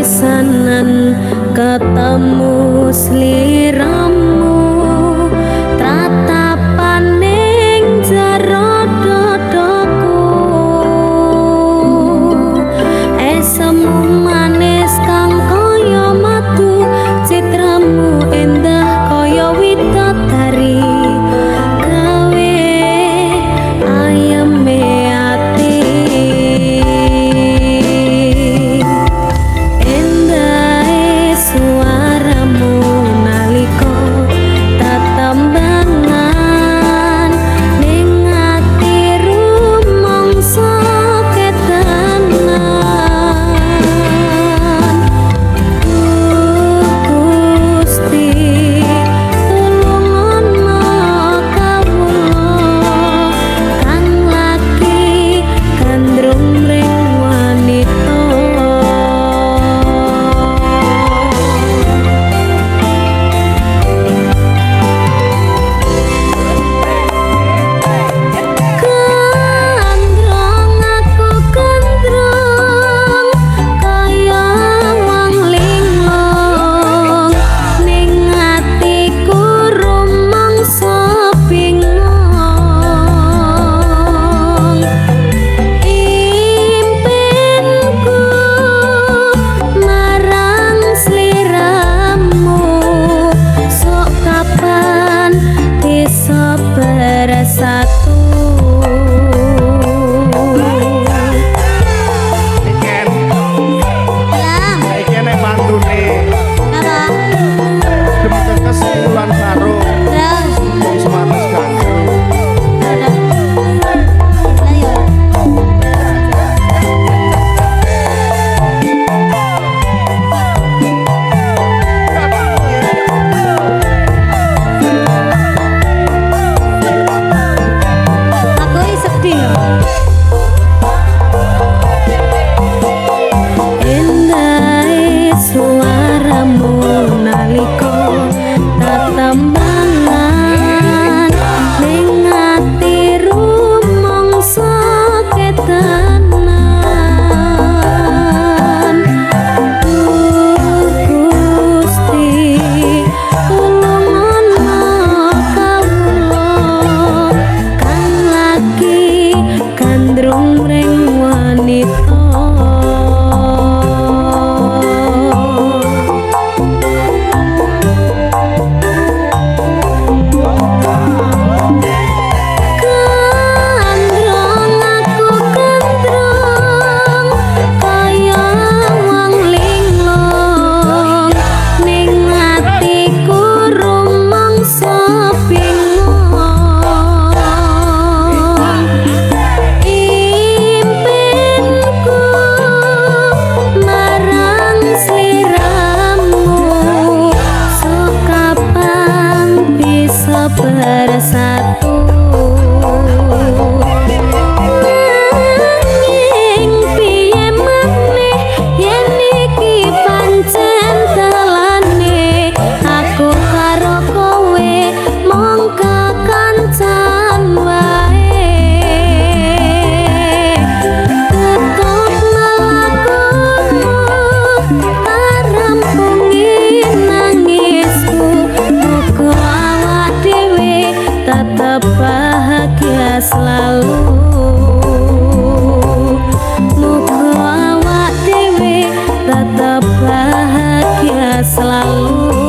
Pisanan ketemu sliramu, tratapan ning jero dadaku. Esemu manis kang kaya madu, citramu endah kaya widodari, gawe ayeme ati. Endahe suaramu nalika tetembangan, ning ati rumangsa ketenan. Duh Gusti, tulungono kawula kang lagi gandrung ring wanita. Gandrung aku gandrung kaya wong linglung, ning atiku rumangsa bingung. Impinku marang sliramu, sok kapan bisa bersatu. Niken, Ya, saiki enek pantune. apa? Dem kekes wulan sarung, Terus. wong semanis gandrung. Ayo. Aku iki sedih. Endahe suaramu nalika tetembangan, ning ati rumangsa ketenan. Duh Gusti, tulungono kawula kang lagi gandrung ring wanita. Gandrung aku gandrung kaya wong linglung, ning atiku rumangsa bingung. Impinku marang sliramu, sok kapan bisa bersatu. Nanging piye maneh yen iki pancen dalane, aku karo kowe mung kekancan wae. Tetep mlakumu tarampungi nangisku, muga awak dhewe tetep bahagia selalu. Muga awak dhewe tetep bahagia selalu.